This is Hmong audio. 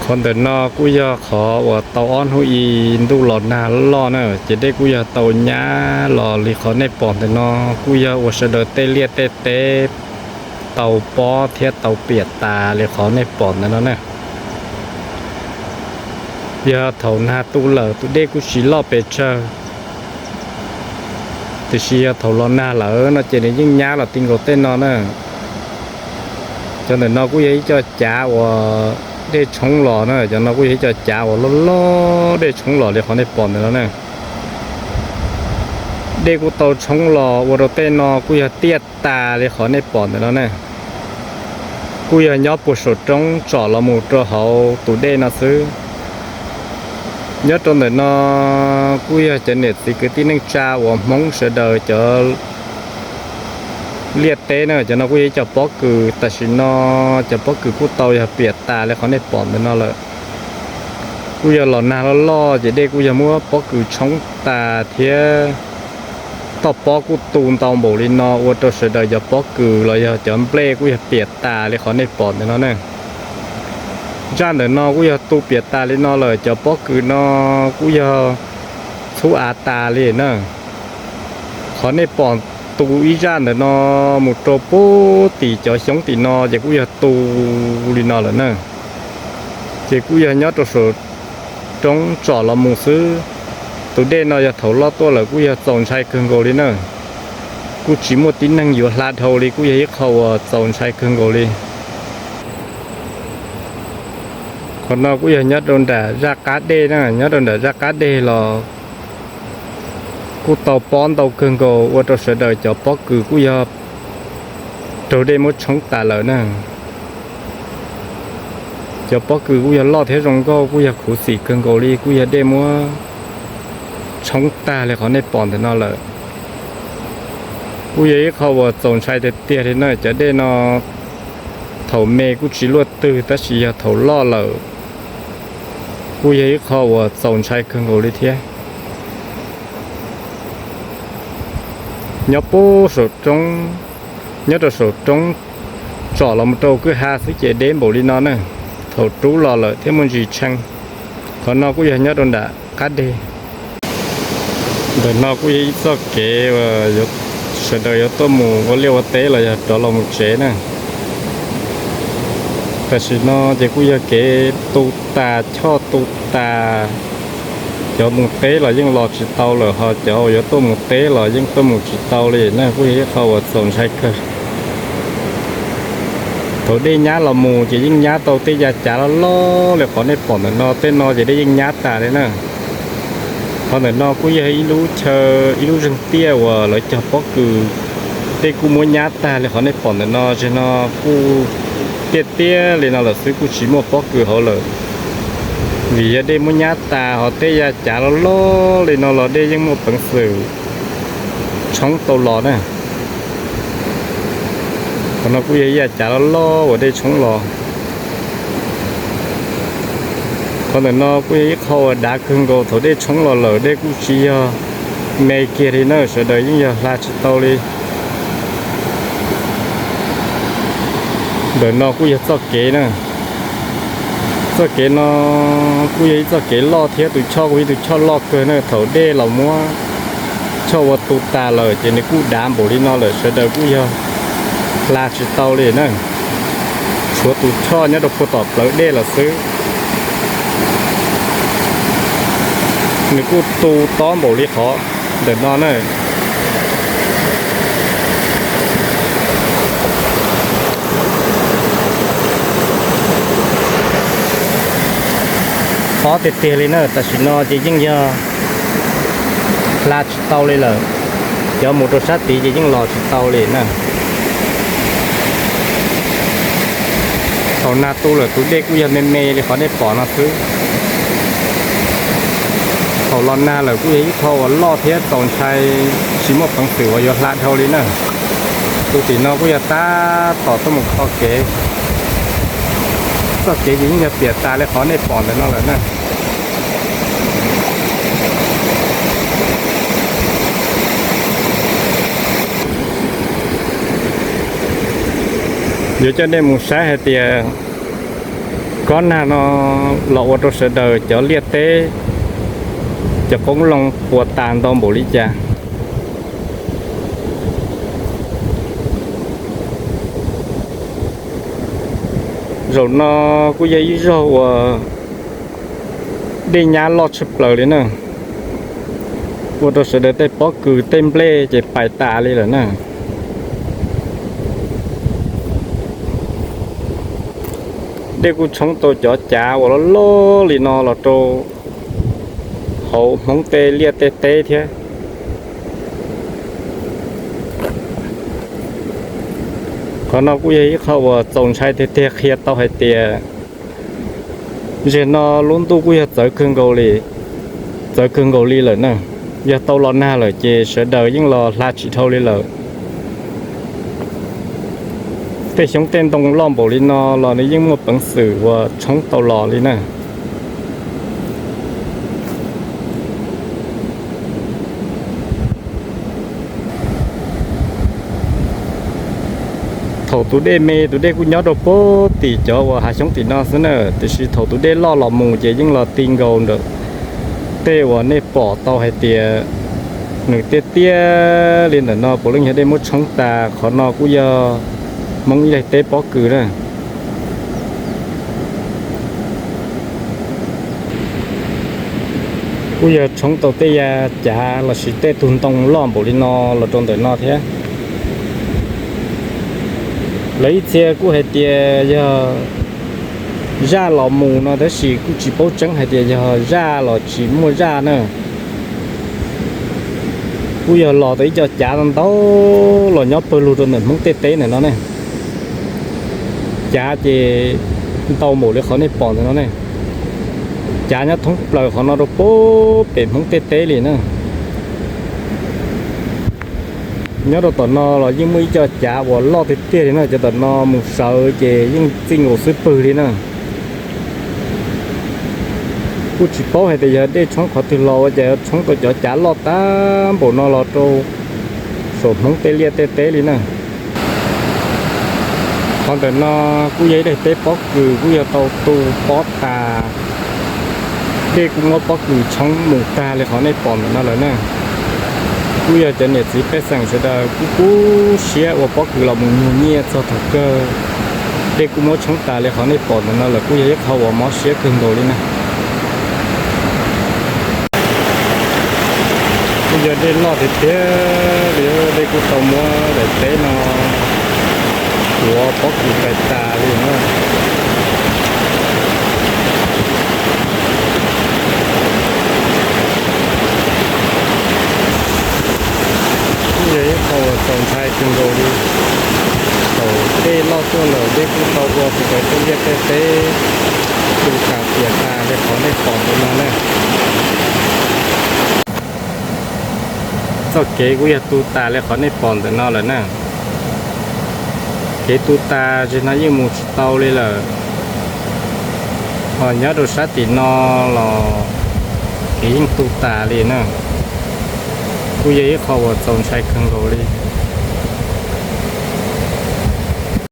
Qhov ntawm no kuj yog qhov uas tau ob hnub ib ntuj los nag loj na, ces dej kuj yog tau nyab los li qhov nej pom ntawm no, kuj yog uas sawv daws tej liaj tej teb tau pob thiab tau piam tas li qhov nej pom ntawm no na. Yog thaum nag tu lawm tus dej kuj tsis loj pes tsawg, tiam sis yog thaum los nag lawm no ces nws yeej nyab los ti nkaus tej no na. Cov ntawm no kuj yog ib co cav uas dej tshoob los na, cov no kuj yog ib co cav uas loj loj dej tshoob los li qhov nej pom ntawm no na. Dej kuj tau tshoob los ua rau tej no kuj yog tiaj tas li qhov nej pom ntawm no na. Kuj yog nyob puag saum roob tsom los mus rau hauv tus dej no xwb. Nyob rau ntawm no kuj yog cov niam txiv kwv tij neej tsa uas Hmoob sawv daws cov liaj teb na, cov no kuj yog ib co pob kws, tam sim no cov pob kws kuj tau yog piam tas li qhov nej pom ntawm no lawm. Kuj yog los nag loj loj ces dej kuj yog muab pob kws tshoob tas thiab toj pob kuj tu ntau npaum li no ua rau sawv daws cov pob kws los yog cov nplej kuj yog piam tas li qhov nej pom ntawm no na. Zaj ntawm no kuj yog tu piam tas li no lawm, cov pob kws no kuj yog txhub av tas li na. Qhov nej pom tu ib zaj ntawm no mus rau pub tim cov xyoob tim no ces kuj yog tu li no lawm na. Ces kuj yog nyob rau saum roob tsom los mus xwb. Tus dej no yog thaum loj tuaj lawm kuj yog txaus ntshai kawg nkaus li na. Kuj tsis muaj tib neeg yuav hla dhau li, kuj yog ib qho uas txaus ntshai kawg nkaus li. Qhov no kuj yog nyob rau nram zaj qab dej na, nyob rau nram zaj qab dej los kuj tau pob ntau kawg nkaus ua rau sawv daws cov pob kws kuj yog raug dej muab tshoob tas lawm na. Cov pob kws kuj yog loj thiab zoo nkauj, kuj yog khuv xim kawg nkaus li, kuj yog dej muab tshoob tag li qhov nej pom ntawm no lawm. Kuj yog ib qho uas txaus ntshai tiag tiag li na. Cov dej no thaum me kuj tsis luaj twg, tab sis yog thaum loj lawm kuj yog ib qho uas txaus ntshai kawg nkaus li thiab. Nyob puag saum roob, nyob rau saum roob tsom los mus rau kwj ha xwb ces deb npaum li no na. Thaum rub los lawm thiab muaj ntsis tshee. Qhov no kuj yog nyob rau nram qab deg. Ntawm no kuj yog ib txoj kev uas sawv daws yuav tuaj mus ua liaj ua teb los yog rov los mus tsev na. Tam sim no ces kuj yog kev tu tas, choj tu tas, cov mus teb los yeej los tsis tau lawm, ho cov uas yuav tuaj mus teb los yeej tuaj mus tsis tau li na. Kuj yog ib qho uas txaus ntshai kawg. Thaum dej nyab los mus ces yeej nyab tau tej yav cav loj loj li qhov nej pom ntawm no, tej no ces dej yeej nyab tas li na. Qhov ntawm no kuj yog ib lub chaw, ib lub zeeg tiaj uas lawv cog pob kws, dej kuj muab nyab tag li qhov nej pom ntawm no. Zaum no kuj tiaj tiaj li no lawm xwb, kuj tsis muaj pob kws hauv lawm, vim yog dej muab nyab tas, ho tej yav cav loj loj li no los dej yeej muaj peev xwm tshoob tau los na. Qhov no kuj yog ib yav cav loj loj uas dej tshoob los. Qhov ntawm no kuj yog ib qho uas dav kawg nkaus, thaum dej tshoob los lawm dej kuj tsis yog me kiag li na, sawv daws yeej yog hla tsis tau li. Ntawm no kuj yog txoj kev na. Txoj kev no kuj yog ib txoj kev loj thiab tus choj kuj yog ib tus choj loj kawg na. Thaum dej los muab choj ua tu tas lawm ces nws kuj dav npaum li no lawm, sawv daws kuj yog hla tsis tau li na. Tshuav tus choj nyob rau puag tom plawv dej los xwb, nws kuj tu tob npaum li qhov ntawm no na. Tob tiag tiag li na, tam sim no ces yeej yog hla tsis tau li lawm, cov mus rau sab tid ces yeej los tsis tau li na. Thaum nag tu lawm tus dej kuj yog me me li qhov nej pom no xwb. Thaum los nag lawm kuj yog ib qho uas loj thiab txaus ntshai, tsis muaj peev xwm uas yuav hla dhau li na. Tus tim no kuj yog tab tom tuaj mus kho kev. Txoj kev ces yeej yog piam tas li qhov nej pom ntawm no lawm na. Yuav coj nej mus saib hais tias Kob nag no los ua rau sawv daws cov liaj teb, cov qoob loo puas tas ntau npaum li cas. Zaum no kuj yog ib zaug uas dej nyab loj tshaj plaws li na, ua rau sawv daws tej pob kws tej nplej ces pais tas li lawm na. Dej kuj tshoob tau cov cav uas loj loj li no los rau hauv Hmoob tej liaj tej teb thiab. Qhov no kuj yog ib qho uas txaus ntshai tiag tiag, qhia tau hais tias zaum no lub ntuj kuj yog txawv kawg nkaus li, txawv kawg nkaus li lawm na. Yog tau los nag lawm ces sawv daws yeej los hla tsis dhau li lawm. Tej xyoob tej ntoo loj npaum li no los nws yeej muaj peev xwm uas tshoob tau los li na. Thaum tus dej me, tus dej kuj nyob rau puag tim cov uas hav xyoob tim no xwb na, tiam sis thaum tus dej loj los mus ces yeej los ti nkaus ntawm tej uas nej pom tau hais tias nws tiaj tiaj li ntawm no puav leej yog dej muab tshoob tas. Qhov no kuj yog Hmoob ib daim teb pob kws na. Kuj yog tshoob tau tej ya cav lossis tej tug ntoo loj npaum li no los rau ntawm no thiab. Lawv ib txhia kuj hais tias yog zaj los mus no, tab sis kuj tsis paub tseeb hais tias yog zaj los tsis muaj zaj na. Kuj yog los tau ib co cav ntau los nyob pawg lug rau ntawm Hmoob tej teb ntawm no ne. Cav ces ntau npaum li qhov nej pom ntawm no ne. Cav nyob thoob plaws qhov no rau puag pem Hmoob tej teb li na. Nyob rau tom no los yeej muaj ib co cav uas loj tiag tiag li na, cov tom no mus sawv ces yeej txij nkaus xub pwg li na. Kuj tsis paub hais tias yog dej tshoob qhov twg los ua cas yuav tshoob tau cov cav loj tag npaum no los rau saum Hmoob tej liaj tej teb li na. Qhov ntawm no kuj yog ib daim teb pob kws kuj yog tau tu pob tas, dej kuj muab pob kws tshoob mus tag li qhov nej pom ntawm no lawm na. Kuj yog cov niam txiv pej xeem sawv daws kuj kub siab ua pob kws los mus nyuag nyiaj txog thaum kawg, dej kuj muab tshoob tas li qhov nej pom ntawm no lawm, kuj yog ib qho uas mob siab kawg nkaus li na. Kuj yog dej loj tiag tiag li, dej kuj tau muab daim teb no tuav pob kws pais tas li na. Kuj yog ib qho uas txaus ntshai kawg nkaus li. Thaum dej loj tuaj lawm dej kuj tau ua sawv daws tej liaj tej teb tu tas tiam tas li qhov nej pom ntawm no na. Txoj kev kuj yog tu tas li qhov nej pom ntawm no lawm na. Kev tu tas zim no yeej mus tsis tau li lawm. Ho nyob rau sab tim no los kev yeej tu tas li na. Kuj yog ib qho uas txaus ntshai kawg nkaus li.